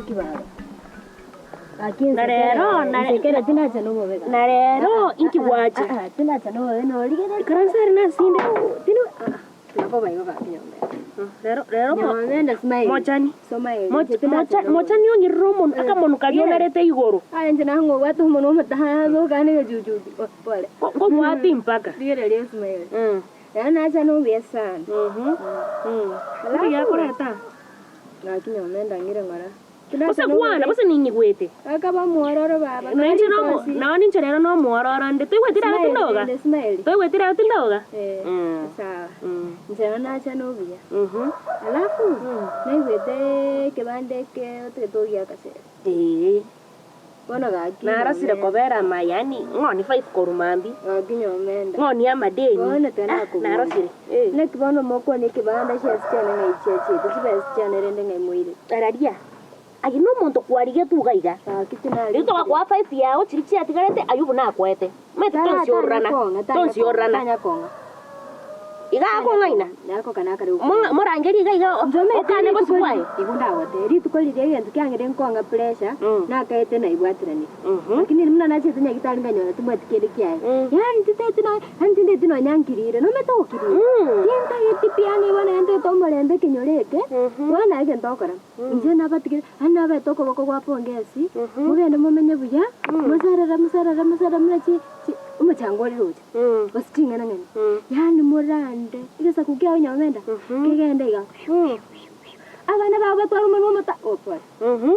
Gaki baba. Gaki Na rero, na re- nsekere tinacha nobobe gaki. Na rero inki gwacha? Ah, ah, tinacha nobobe norigereria. Ikaransa ere nasinde. Tino ah ah. Nakoba igo gaki nyomba. Rero rero mo- Nyomenda smile. mochani. Smile. Moch- mocha- Mochani ong'irire omonwe, akamonwa karia onarete igoro. Aye inche nang'obwate omonwa omotambe okane egechuchubi. Oh, pole. Ko- Nkobwati mpaka. Rigereria smile. Mm. Rero nacha nobuya sana. Mhm. Mm. Alafu- Mbuya akoreta. Gaki nyomenda ng'ire ng'ora. Gose kwana, gose ninyigwete. Akaba omwororo baba. Na inche nomo, nao ninche rero nomwororo nde. Toigweti rero tindoga? Toigweti rero tindoga? Eh, Mm. sawa. Mm. Inche rero nacha nobuya. Mhm. Alafu, naigwete ekebanda eke otagete ogiaka sese. Ee. Bono gaki Narosire nyomenda. kobera ama yaani ng'oni five korwa mambia. Gaki nyomenda. Ng'oni amadeni. Bono Ah, tanakoboria. narosire. Eh. Naki bono mokwana ekebanda chiasi chiane ng'ai chiachete, chibesa chiane rende ng'ai moirete. Araria, aye nomonto kwarigetwe iga iga. Gaki tinarikire. Riria togakoa five yao chiria chiatigarete aywo buna akoete. Omanyete Tara- tonsiororana, tanya kong'a, tanya tonsiororana. kong'a, tanya kong'a. Iga akong'aina. Nako kana akare Mong'a- Morangerie iga iga Nchomete okane rituko bosio bwaye. ri- Igo ndagotebia, rituko riria egento kiang'ire nkong'a pressure, Mm. nakaete naibwaterania. Mhm. Lakini buna nachete nyagitari nkanyora timbwati kende kiaye. Mm. Yaani titeti no, yaani tindeti nonya nkirire, nomete gokirira. Mm. Tintageti pi yaani bono gento omorembe ekenyoro eke, Mhm. bono naye egento ogokora, inche nabatigire, yaani nabete okoboko gwa pongesi, Mhm. mogende momenye buya, Mm. mosarere mosarere mosarere buna chi chi omochango ore roche. Mm. Gose ching'enang'eni. Mm. Yaani morande, egesaku kiao nyomenda, Mhm. kegende iga, Mm. abana bao batware omonwa omota, oh pole. Mhm.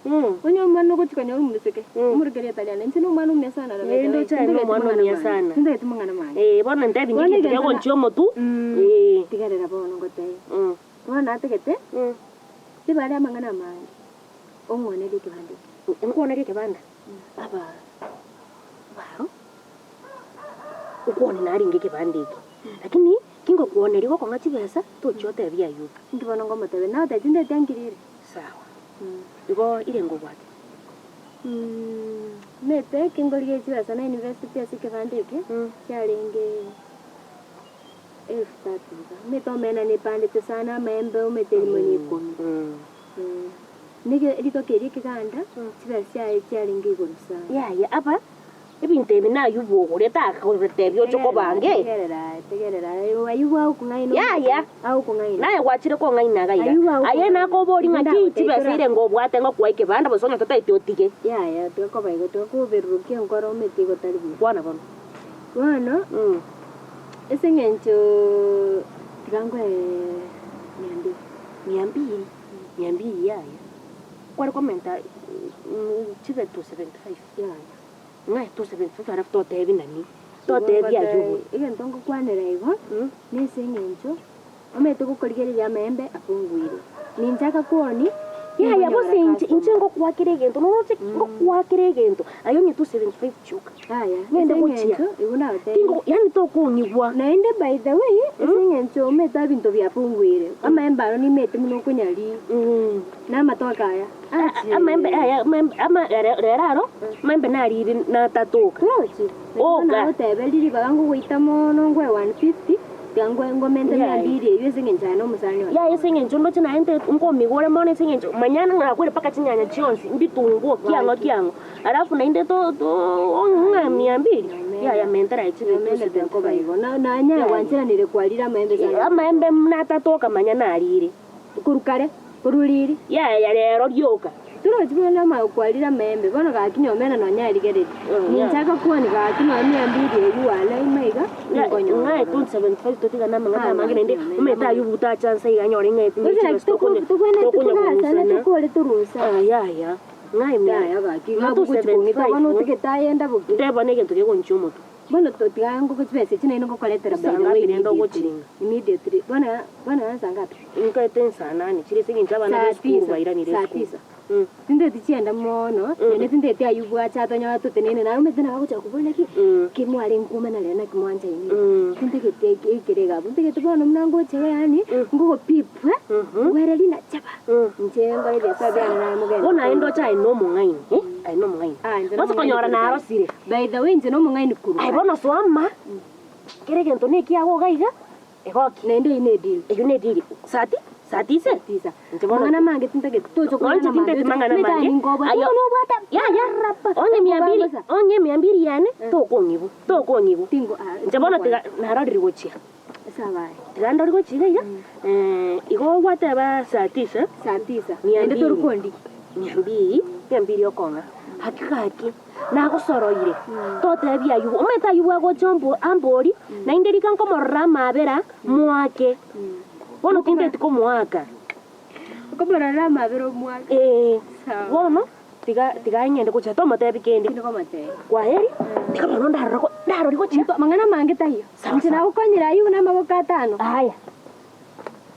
Mm. Onye omwana ogochia konyora omoiseke, Mm. omoroke rieta riane, inche nomwana omuya sana Eh, by the way, ndoche aye tintageti nomwana mang'ana omuya mange, sana. tintageti mang'ana mange. Eh, bono ntebi Bono ng'iki egento na- tiga gonchia omotu. Mm. Eh. Tigerera bono ngotebie. Mm. Bono natagete, Mm. tibare amang'ana amange, ong'onerie ekebanda eke. Nkwonerie ekebanda? Aba baro, nkwone narenge ekebanda eke, lakini kingokwoneria gokong'a chibesa, tochia otebie Ayubu. Inki bono ngomotebia? Nagotebia tintageti angirire. Sawa. Igo ire ngobwate. Omanyete kingorigia chibesa na investete ase ekebanda eke, chiarenge elfu tatu iga. Omanyete omena nepandete sana amaembe omanyete rimoni ikomi. Nigo ritoke erio ekeganda, chibesa chiaye chiarenge igoro sana. Yaya aba Ebinto ebi n'Ayubu ogorete akagoteebia oche kobange. Tegerera aye, tegerera aye, Ayubu agokong'aina Yaya, agokong'aina. naye gwachire kong'aina iga iga. Ayubu agokong'aina. Aye nakoboria ng'a ki chibesa ere ngobwate ngokoa ekebanda gose onye totaeti otige. Yaya, tiga koba igo, tiga koberurukia enkoro omete igo tari buya. Kwana bono. Bono, Mm. ase eng'encho tiga nkoe mia mbili. Mia mbili, mia mbili yaya. Kware komenta chibe 275. Yaya. Ng'a 275 alafu totebi nani? Totebi Ayubu. Egento ngokwanera igo, nese eng'encho omanyete gokorigereria amaembe afunguire. Ninche akakwoni, Yaya gose inche inche ngokwakera egento noroche ngokwakera egento aye onye 275 chioka. Yaya, Ng'ende ase gochia. eng'encho igo nagotebia. Tingo yaani tokong'igwa. Naende by the way, ase eng'encho omanyete ebinto biafunguire, amaembe aro nimanyete buna okonyaria, na amatoke aya. Amaembe aya amaembe ama rero aro amaembe narire natatoka. Roche, Oka. nagotebia ribaga ngogoita mono nkoe 150, tiga nkoe ngomente mia Yaya. mbili eywo ase eng'encho aye na omosani one. Yaya ase eng'encho ndoche naye nte nkomigore mono ase eng'encho manya nakwere mpaka chinyanya chionsi, mbitunguo kiang'o kiang'o, alafu naende to to ng'a mia mbili, yaya mentera aye chibe Omena 275. takoba igo. Na nanyare gwancheranire kwarire amaembe sana. Amaembe natatoka manya narire. Korwa kare, korwa riiri. Yaya rero rioka. Torochi buna namanya gokwarire amaembe, bono gaki nyomena nonya arigereria. Ninche agakwani gaki nonya mia mbili eywo wala ime iga, ninkonyora. Ng'ae 275 totigane amang'ana amange naende omanyete aywo obuta acha nse iga anyore ng'a Gose naki toko- tobwenerete togasane tokore torusa. Yaya ng'ae mia Yaya gaki, iga gochi kong'ita bono otagete ayende bobe. Ndeba negento kegonchia omotwe. Bono totiga ngoko chibesa echi naende ngokoretera by Saa the way ngapi rende immediately. ogochinga? Immediately. Bono bono nsa ngapi? Nkaete nsaa nane chire ase eng'encho abana Saa be esukuru tisa, bairanire saa esukuru. tisa. Tinteti chienda mono, naende tinteti aywo bwacha atonyore totenene naye omanyete nabo agochaka kobora naki, ki mware nkomana rero naki mwanchaine. Tintagete eke ekere iga abwo, ntagete bono buna ngocha iga yaani, ngogopipwa, ngwere rinachaba, inche nkore ebiasara biane naye mogende. Bono aye ndoche aye nomong'aini, eh, aye nomong'aini. Ah, inche Gose konyora nomong'aini korwa kare. narosire. By the way inche nomong'aini korwa Aye kare. bono soama, kera egento nekiago iga iga, egoki. Naende eyio ne deal. Eyio ne deal. Saa ti? Saa tisa? Tisa. Inche bono- Mang'ana mange tintageti toche Nonya inche tintageti mang'ana mange. Ayo. Yaya, onye mia mbili, onye mia mbili yane, tokong'igwa, tokong'igwa. Tingo ah, Inche bono tiga narorire gochia. Sawa aye. Tiga ndore gochia iga iga, igo gwateba saa tisa, Saa tisa. Mia Naende mbili. tori kondigi. Mia mbili, mia mbili okong'a. Gaki gaki, nagosoroire, totebia aywo, omanyete aywo agocha ombo ambori, naende rika nkomorora amabera, moake. Bono tinteti komoaka. Okomorora amabera omoake. Ee, Sawa. bono tiga tiga ng'ende gochia tomotebi kende. Tindi komotebia. Kwaheri, tiga bono ndarora go ndarori gochia. Mang'ana mange taiyo. Sawa, Inche sawa. nagokonyire aywo buna amaboko atano. Aya.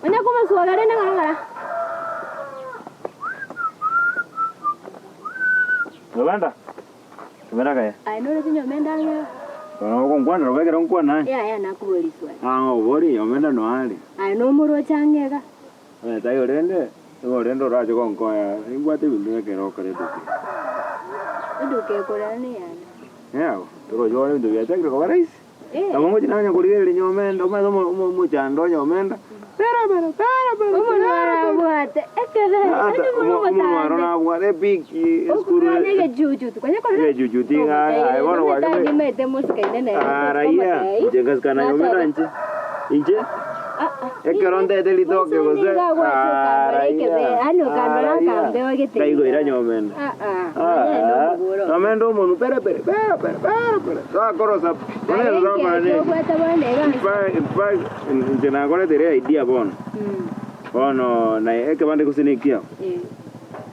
Onya komoswaga rende ng'ora ng'ora. Yolanda, tubera kaye. Aye noroche nyomba ende ang'e. Bono ogonkwanera obe ekero nkwana aye. Yaya nakoboria riswali. Ang'e obori, omenda noare. Aye nomoroche ang'e iga. Onye taiyo rende, nigo rende orache gonkonya, nimbwate ebinto ekero okore eduka eye. Eduka ekorara neyane. Neyao, toroche bono ebinto biachakire koba rahisi. Eh. Nabo ngochia nanye korigereria nyomenda, omanyete omo- omo- omochando o nyomenda, pera pera pera pera Omonwa pera pera. arabwate ekebere, Ata onye omo- more omonwaro omotambe. nabwate epiki, esukuru Okoganya egechuchu kwanya korora. egechuchu ting'a aye bono gwakebe Nimete mosikaine nere. Ah, raia, inche ngasikana nyomenda inche, inche ekero ntete ritoke gose ah, raia, ah, raia, nkaigoira nyomenda. Ah, nyomenda omonu pere pere pere pere pere pere, twakorosa pi, bono ere tokora nini? In fact, in fact, inche nakorete ere idea bono, bono naye ekebande gose na ekiao,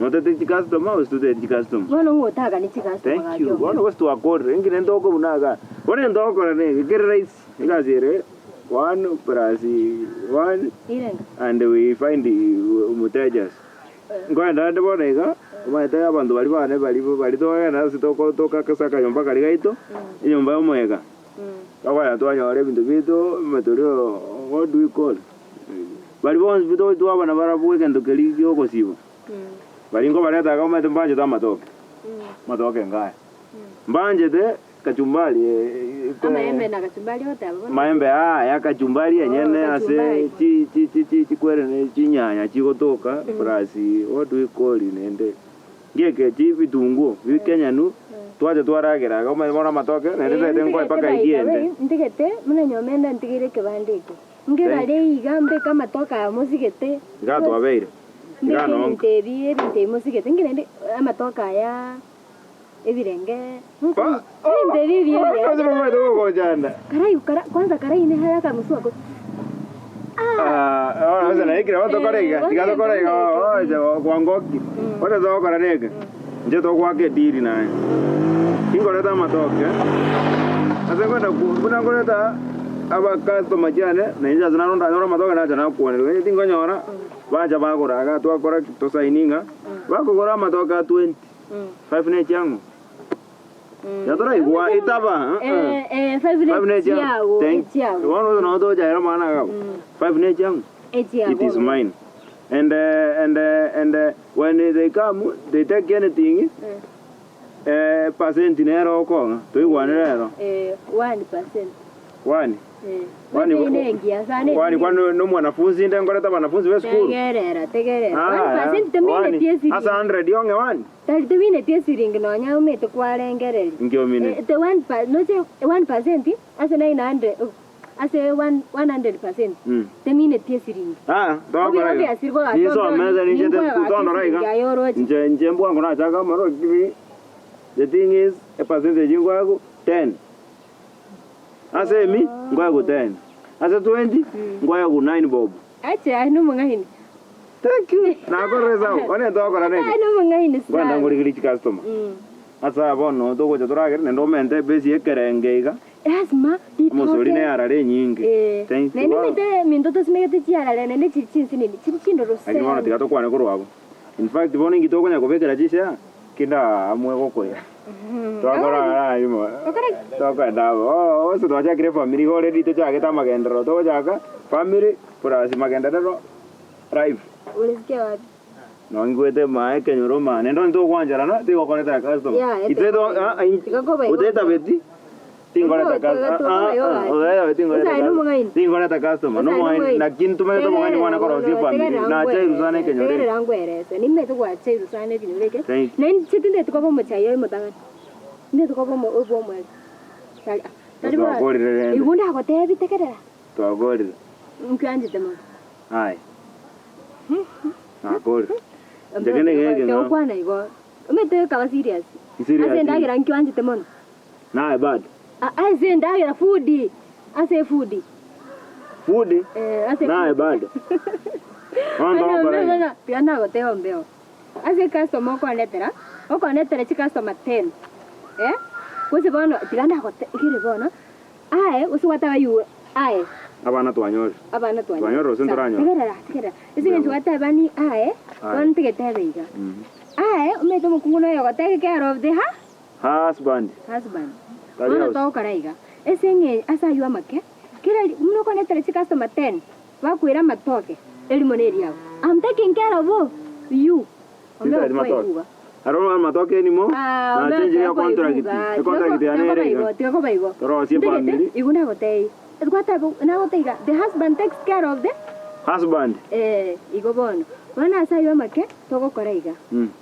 notete chicustomer gose toteti chicustomer? Bono ng'otaka ne chicustomer Thank you. Bono gose twakorire, inki nento okobuna igaa? Bono egento ogokora neke, kere rahisi, egasi ere one plus one Irenga. and we find mutejas. Nkoenda ande bono iga, omanyete abanto baria bane baria baria tokogenda ase toko tokakasa akanyomba karia gaito, enyomba ya omoyega, tokogenda twanyora ebinto biaito, omanyete oria what do we call, baria bonsi pi togochi twabana barabwo egento keria kia ogosiba. Baria nkobareta iga omanyete mbanchete amatoke, amatoke ngaya. Mbanchete kachumbari Amaembe na kachumbari oteba bono. Maembe aya kachumbari enyene Oh, ase kachumbari. chi chi chi chi chikwere ne chinyanya chigotoka plus what do we call nende ngieke chi bitunguo bikenyanu twacha twaragera iga omanye bono amatoke naende tagete nkoe mpaka idea ende. Ntigete buna nyomba ende ntigire ekebanda eke. Ngebare iga mbeke amatoke aya mosigete. Iga twabeire. Iga Mbeke nonka. ebinto ebi ebinto ebi mosigete nki naende amatoke aya ebirenge ebinto ebi ebiya ebiya. Ase bamaete gogochanda. Karai kara kwanza karai ne haya akamusu ako. Ah, ase naikire bono tokore iga, tiga tokore iga oche kwangoki. Bono togokora neke, inche togoaka ediri naye. Tinkoreta amatoke, ase nkoenda buna nkoreta abacustomer chiane, na inche ase naro ndanyore amatoke nacha nakwanerwa, onye tinkonyora, bacha bagora iga twakora ki tosaini ng'a, bakogora amatoke a twenty, five ne echiang'o? Yatoraigwa etaba, Eh, eh, five five ne ne echiang'o, echiago, thank echiago. bono ase nabo tochaera amang'ana iga abwo, five ne echiang'o? Echiago. It is mine. And and and when they come, they take anything, eh, percent nere okong'a, toigwane rero. Eh, 1%. One. Eh. One, One nengiya sana. One kwani no mwanafunzi inde nkoreta abanafunzi be esukuru? Tegerera, tegerera. Ah, 1% temineti one. esiringi. Ase 100 yong'e one. Tari temineti esiringi nonya omete kwarengereria. Inki omineti? Eh, te one pa, noche 1% ase 900 oh, ase 1 100% Mm. temineti esiringi. Ah, tokora iga. Obviously, kwa Ninsomete ninche te- tondora iga. Inche inche mbwango nachaka amaro kibi. The thing is, a percentage nkwaegu 10. Ase emi nkwaegu 10. Ase 20 nkwaegu 9 bob. Ache aye nomong'aini. Thank you. Nakorire sawa. One tokora neke. Aye nomong'aini Kwenda sana. ngorigeri chicustomer. Ase aya bono togocha toragere naende omente ebesi ekerenge iga. Lazima Omosori ritoke. ne arare enyinge. Eh. Thank you. Naende Bono. omanyete minto tosimegete chiarare naende chiri chinsinini, chiri chindoro Lakini bono sana. tiga tokwane korwa abwo. In fact bono inki tokonya kobekera chishare kenda amwe gokoira. Twakora ara imo. Tokoenda abo. Oh, onsi twachakire family igo already tochagete amagenderero togochaka family plus magenderero life. Ulisikia wapi? Nonigwete ma ekenyoro ma naende onye togwancherana tigokoreta customer. Yeah, Itwe to ah, in- Tiga koba igo. otetabeti. Tingoreta Tingoreta customer nomong'aini naki ntomanyete omong'aini mwane korosia efamiri nacha erusana ekenyoro eke. Tegerera nkwerese nimanyete gwacha erusana ekenyoro eke Thank you. na inche tindeti koba omochai oye omotang'ani ndeti koba omo obe omweri tari ah tari bono Twakorire rende. igo ndagotebi tegerera Twakorire. Nkianchete mono. Aye. Nakorire. Inche kende geke ng'a. Togokwana igo omanyete ekaba serious Serious. ase endagera nkianchete mono. Naye bado. Ase endagera food ase efood. Food Eh, ase naye bado. Bono togokora ki? Tiga nagoteba ombeo. Ase ecustomer okondetera, okondetera chicustomer ten eh, gose bono tiga nagote kere bono, aye gose gwateba you aye. Abana twanyorire. Abana twanyorire. Twanyorire gose ntoranyore? Tegerera, tegerera. Ase eng'encho gwateba ni aye, bono ntigetebe iga. Aye, omanyete omokungu noyo ogotake care of the ha. Husband. Husband. Tari Bono house. togokora iga, ase eng'e ase aywo amake, kera ri buna okonetera chicustomer ten, bakoira amatoke, erimo na eriago. I'm taking care of who? You. Ombe Tintageti okoa matoke. ibuga. Aro amatoke erimo, Ah, ombe nachenchire okoa econtract. ibuga. Econtract yane Tiga ere koba iga. igo, tiga koba igo. Torosie Ntagete, family. igo nagotebia, gwateba nagotebia iga, the husband takes care of the Husband. Eh, igo bono. Bono ase aywo amake, togokora iga.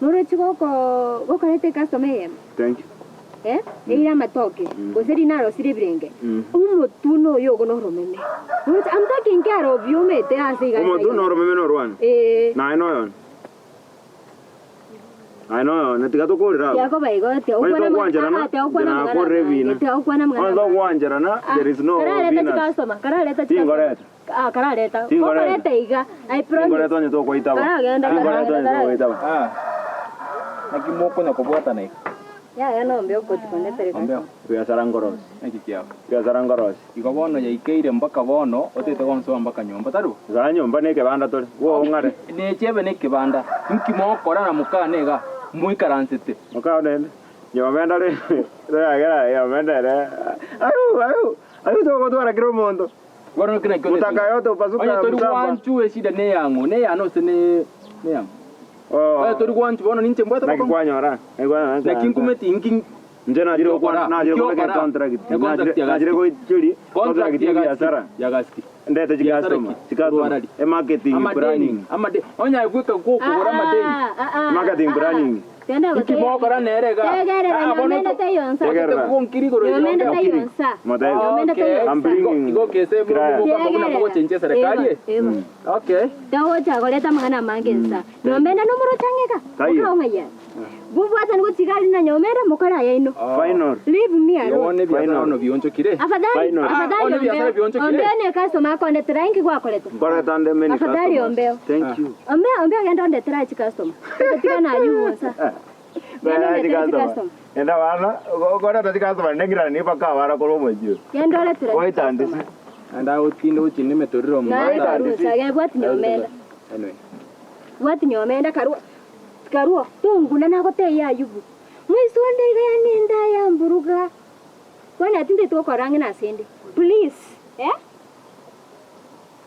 Noroche goko gokoreta ecustomer eyemo? Thank you. Eh, eire amatoke, gose riria narosire ebirenge, omotwe noyo ogo noromeme. Noroche I'm taking care of you omete ase iga ase Omotwe aywo. noromeme norwane. Eh. Naye noyone. Aye noyone, tiga tokorere abwo. Tiakoba igo, Onye tiagokwana amang'ana, togwancherana, ah, tiagokwana inche amang'ana nakorire amange, ebina. tiagokwana amang'ana Onye amange. togwancherana, Ah, there is no karareta binas. chicustomer, karareta chicustomer. Tingoreta. Ah, karareta. Tingoreta. Gokoreta iga, I promise. Tingoreta onye tokoitaba. Karagenda, Tingoreta karagenda, onye karagenda. tokoitaba. Ah, naki mokonya kobwatana iga? Yaya nombe okoti kondetere Ombeo. customer. Biasara nkorosi. Naki kiabo. Biasara nkorosi. Igo bono yaikeire mpaka bono, otete gonsoa mpaka nyomba, tari bo? Igaa nyomba na ekebanda tore. Bwogo ng'are. Nechiebe na ekebanda. Inki mogokora na mokane iga moikaransete? Mokane ende. Nyomba ende are, nyomba ende ere. Ayuu, ayuu, ayuu togotwara kera omonto. Bono naki naki otete Mutaka yote upasuka Onye tori msamba. gwanchu eshida neyang'o, neyane ose ne neyang'o. Oh. Onye tori gwanchu bono ninche mbwate Naki bokong'u. kwanyora? Naki kwanyora? Naki nkumeti inki Inche nachire gokwana, Nkiokora, nachire kobeka nkiokora. econtract. Econtract Nachire ya nachire Gaski. goichoria Contract contract ya ya Gaski. biashara. Ya Gaski. Ndete Biashara chicustomer, ki? chicustomer. Rwarari. Emarketing Amadeni, planning. amade onye gweka gokogora amadeni. Marketing planning. Inki mogokora nere iga? Tegerera, Ah, bono nyomenda to- teyonsa. Tegerera. Otete gonkiri igoro Nyomenda ya Okiri. teyonsa. Motebi. Nyomenda Okay. teyonsa. I'm bringing Igo kese client. buna bogochenchia serikali. Eba, eba. Okay. Togocha koreta amang'ana amange nsa. Nyomenda nomoroche ang'eka. Taiyo. Okaong'aia. Bobwatani gochia gari na nyomenda mokore ayaino. Final. Leave me alone. Yone biasara Final. ono bionchokire. Afadhali, Final. Ah, afadhali one biasara ombeo. bionchokire. Ombeo ne customer akondetera inki gwakorete. Nkoreta ande many Afadhali customers. ombeo. Thank you. Ombeo, ombeo genda ondetera chi customer. Tiga na ayuo nsa. Genda Bera ondetera chi chicustomer. customer. Enda bana, okoreta chicustomer nengirana nipa kawara korwa omochie. Genda oretera chi Oita andisi. customer. Anda otinde ochinde metoriro Naye mobanda. karusa, ge bwati nyomenda. Anyway. Bwati nyomenda karua. Karua, tonguna nagotebia Ayubu. Mwisonde iga yani enda yamburuga. Bwana tinde tokora ang'e nasende. Please. Eh?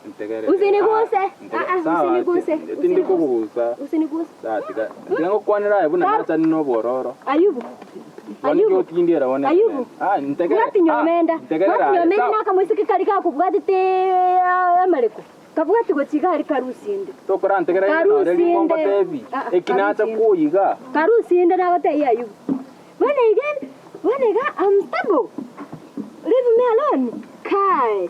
Ntegere. Usiniguse. Ntegere. Ah, ah, Sawa, usiniguse. Tindi kogusa. Usiniguse. Sawa, tiga. Tiga ngokwanera aye buna nachani nobwororo. Ayubu. Bono Ayubu. otindera one. Ayubu. Ah, ntegere. Bwati nyomenda. Ntegere. Bwati nyomenda nakamoiseke kari kakobwatete amareko. Kabwati gochiga ari karusinde. Tokora ntegere Karusinde. ringongotebi. Ah, ah, Ekinacha karusinde. koyiga. Karusinde nagotebia Ayubu. Bwana iga, bwana iga, I'm stable. Leave me alone. Kai.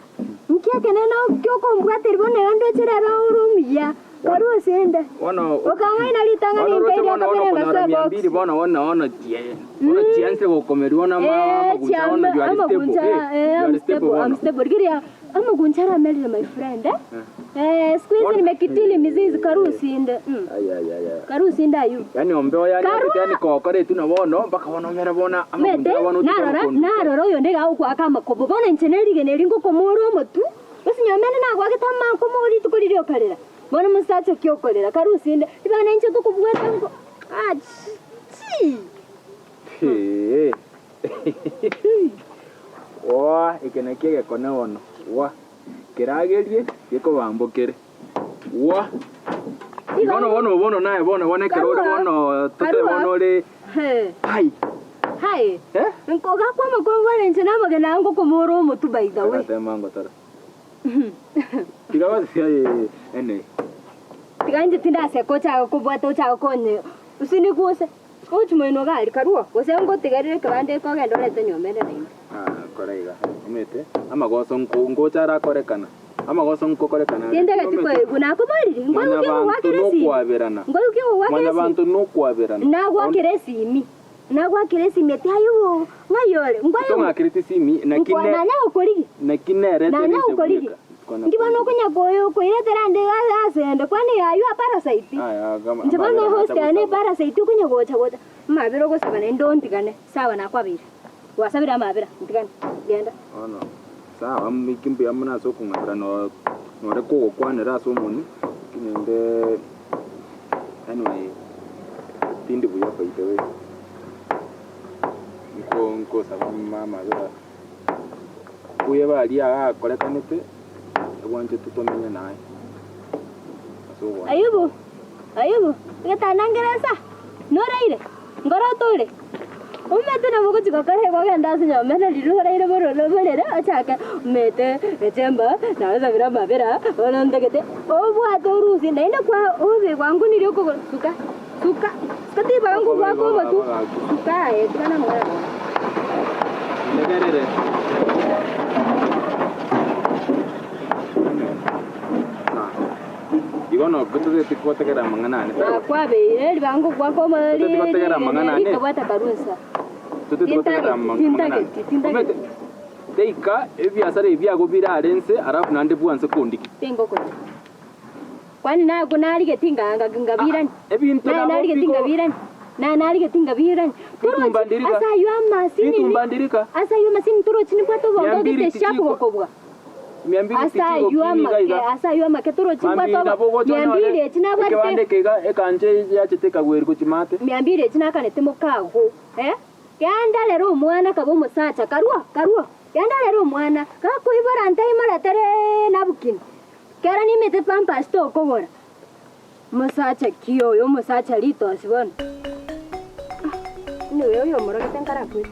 Nkiakenena okiokombwateri bono iga ndoche rero ore omuya. Karusinde. Bono Okang'aina ritang'ani Bono roche nkaire bono bono akabere konyora ngasoa mia box. mbili bono bono bono tie. Bono chianse gokomerwa na Eh, maguncha bono you are stable. amaguncha, Eh, eh, you I'm are stable stable, I'm bono. stable. Rigeria, amaguncha aramerire my friend, eh? Eh, siku hizi Bono- nimekitili mizizi karusinde. Ay ay ay. ay. Karusinde ayu. Yani ombeo yani Karua! yani kokore tu na bono mpaka bono mere bona Mete, amaguncha bono narora, narora oyo ndega okwaka amakobo. Bono inche nerigena eri ngokomora omotu. Gose nyomene nagwagete amakomo rituko riria okarera. Bono mosacha ki okorera karusinde. Ribana inche tokobwata ngo. Ah, chi. Ee. Wa, eke nakio egekone bono. Wa. Keragerie, gekobambokere. Wa. Bono bono bono naye bono bono ekero ore Karua. bono tote Karua. bono ore He. ai. Hai. Aye. Eh? Nkogakwama kobwana inche namagena aya ngokomora omotwe by the way. Agatema ngotora. Tiga gose aye ene. Tiga inche tindaseka ochake kobwata ochake konye usinigwe ose. Ochi moino iga aria karua gose ngotigerere ekebanda eke ogende orete nyomba ende naende. Ah, kora iga. Omanyete amagoso nko ngocha arakorekana. Amagoso nkokorekana are. Tintageti Omanyete koigwa nakoborire nkoigwa ki mwanyabanto ogwakera esimi nokwaberana. nkoigwa ki ogwakera esimi Mwanyabanto nokwaberana. Nagwakera esimi nagwakera esimi eti aye oo ng'ai ore nkoigwa Tong'akereti esimi naki nkwa ne nanya gokorigi naki nerete nanya ninche gokorigi bweka. Kwana Nki bono kondigi. okonya koyo koiretera ande ase ende kwani aywo a parasite Aya Inche bono amabera host nacha yane gosaba. eparasite okonya gocha gocha amabera ogosaba naende ontigane sawa nakwabeire gwasabire amabera ntigane genda. Bono sawa miki mbuya mono ase okong'akera no nore kogokwanera ase omonwe lakini inde anyway tindi buya by the way nko nkosaba amabera buya baria akorekanete ebwanchete tomenye naye ase obwanchani. Ayubu, Ayubu, egetanda nkeresa, noraire? Nkorote ore? Omete nabo ogochia gokora igo ogende ase nyomba na riria oraire bororo borere ochake omete echemba nagosabire amabera bono ntagete obwate orusie naende kwa obe gwangunirie okogoro suka suka suka tibaga ngobwake obotu suka aye tiga namang'ana mono. Ntegerere. Igo nokwo totagete gotegerera amang'ana ane, tari bo? Nakwabeire ribango gwaka Totagete gotegerera amang'ana ane? rikabwata karunsa. Totagete gotegerera Tintageti, amang'ana ane. tintageti, tintageti. Omanyete, teika ebiasara ebi biago bire are nse, alafu naende bwanse kondiki. Tingokonya. Kwani naye narigeti nga ngabirani? Ebinto Naye nabo narigeti bigo ngabirani? Naye narigeti ngabirani? Torochi Bitumba ndirika. ase aywo amasinini. Bitumba ndirika. Ase aywo amasini torochi nimbwate obongo Mia mbili ogete sharp tichiko. gokobua. Mia mbili Ase tichiko aywo kini iga amake, iga. ase aywo amake torochi Mambia mbwate nabo obo. ogocha Mia onyore mbili echi nabwate. ekebanda eke iga ekanche yachete ekagweri gochia maate. Mia mbili echi nakanete mokago. Eh? Genda rera omwana kabe omosacha karua, karua. Genda rera omwana, gakoibora ntaimoretere napkin. Kera nimete pampers tokogora. Mosacha ki oyo omosacha ritosi bono. Ah, anyway oyo omorogete nkarakwete.